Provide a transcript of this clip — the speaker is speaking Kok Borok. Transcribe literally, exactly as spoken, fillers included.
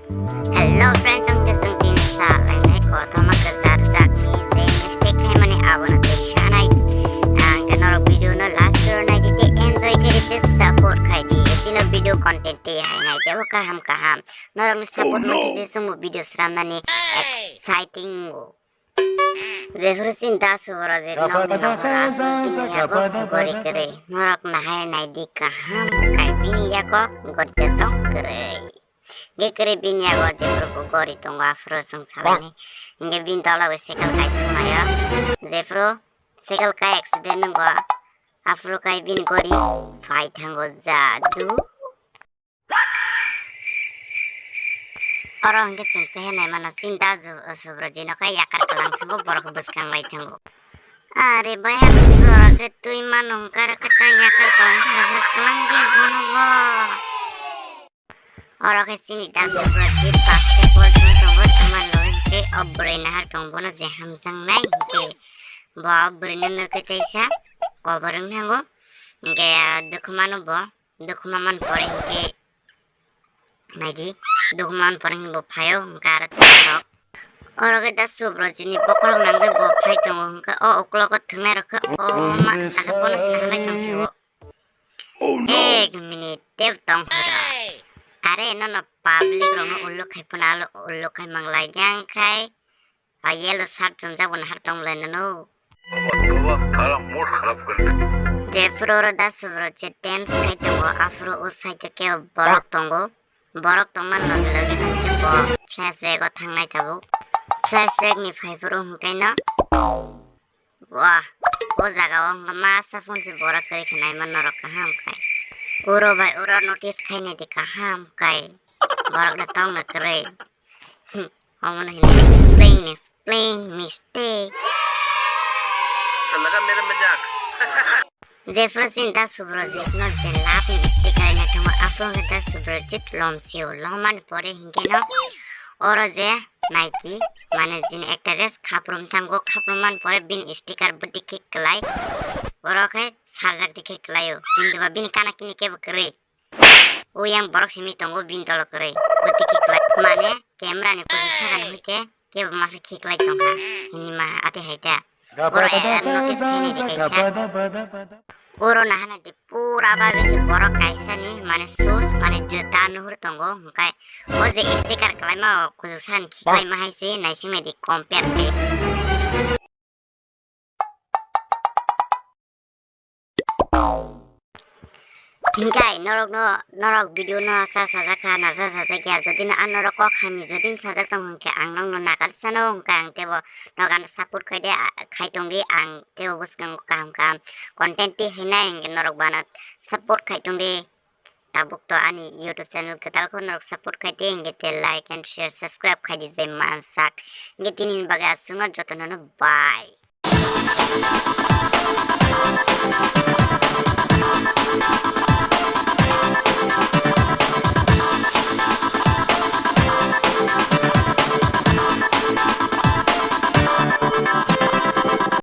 Hello friends, ang kasang tin sa lainai kothoma kasar jakni je mistake khaimani abono tei sanai. Ang ke norok video no last ro nai di te enjoy khai di te support khai di. Tino video content te hai nai te kaham kaham. Norok ni support no kisi sungbo video sramnani exciting o. Jephuru sin da suboro je nokni nokora aswk tini yago gori kwrwi. Norok nahai nai di kaham kai bini yago gori de tong kwrwi. Ge kwrwi bini yago jephuru bo gori tongo aphuru chwng salaini. Hingke bini tola bo cycle kai thanglaio. Jephuru cycle kai accident nwngo aphuru kai bini gori phai thango jadu. Oro hingke chwng tehe naimano, chini da ju-, subroji no khe yakar kwlang thango, borok bwskang lai thango. Are baya, jora khe twi mano hwnkhe, aro khe ta yakar kwlang thango, kwlang di bono bo. Oro khe chini da subroji basketball thung tongo, thwngmani bagwi hwnkhe o bwrwi nahar tongo, bono je hamjaknai hwnkhe bo bwrwino nukhe teisa kobor wng thango, hwnkhe dukhu mano bo. Dukhu ma man pore hingke naidi, dukhu ma man pore hingke bo phaio, hingke aro tei rok. Oro khe da subroji ni bokhorok nangwi bo phai tongo, hingke o uklogo thwngnai rok khe o ma, takhe bono se nahalai tong si o. Ek minute, tei tong hwra. Are nono public rokno ulo khai phano alo ulo khai manglai yang khai. A yellow shirt chumjak bo nahar tong lai nano. Baba, baba, tara mood kharap kar de. Jephuru oro da subroji dance khai tongo, aphuru o side o kebo borok tongo. Borok tongma logi logi no kebo flashback o thangnai tabuk. Flashback ni phaiphuru hwnkhe no. Wah, o jaga o hwnkhe masa phone se borok kwrwi khe naima norok kaham khai. Uro bai uro notice khainai di kaham khai. Borok no tongna kwrwi. Hmm, omono hino explain, explain, mistake. Sanaga mere majak. Jephuru sin da Subrojit no je love ni sticker na thango, aphuru hwnkhe da Subrojit lomsio, lomani pore hwnkhe no oro je Nike, mane jini ekta dress khaprum thango, khaprum mani pore bini sticker bwtwi khe kwlai, oro khe sarjak di khe kwlaio, kintu ba bini kana kini kebo kwrwi. O yang borok simi tongo bini dolo kwrwi. Bwtwi khe kwlai. Mane camera ni kuchuk sakani hwnkhe kebo masa khiklai tongkha. Hini ma ate hai ta. Oro A R notice khainai di kaisa. Oro nahana di pura ba bisi borok kaisa ni mane shoes mane juta nuhur tongo hwnkhe o je sticker kwlaima o kuchuk sakani khiklai ma hai se naising nai di compare khai. Hingkai norok no, norok video no sa sajak kha, na sa sajak ya. Jodi no ang norok kok hamya jodi no sajak tong hwnkhe ang nokno nagar sano hwnkhe ang tebo nogan support khai de, a, khai tong di, ang tebo bwskango kaham kaham content ti hinai hwnkhe norok bana support khai tong di. Tabuk to ani YouTube channel kwtal kho norok support khai di, hingke te like and share, subscribe khai di je mansak. Hingke tini ni bagwi aswkno jotono no bye.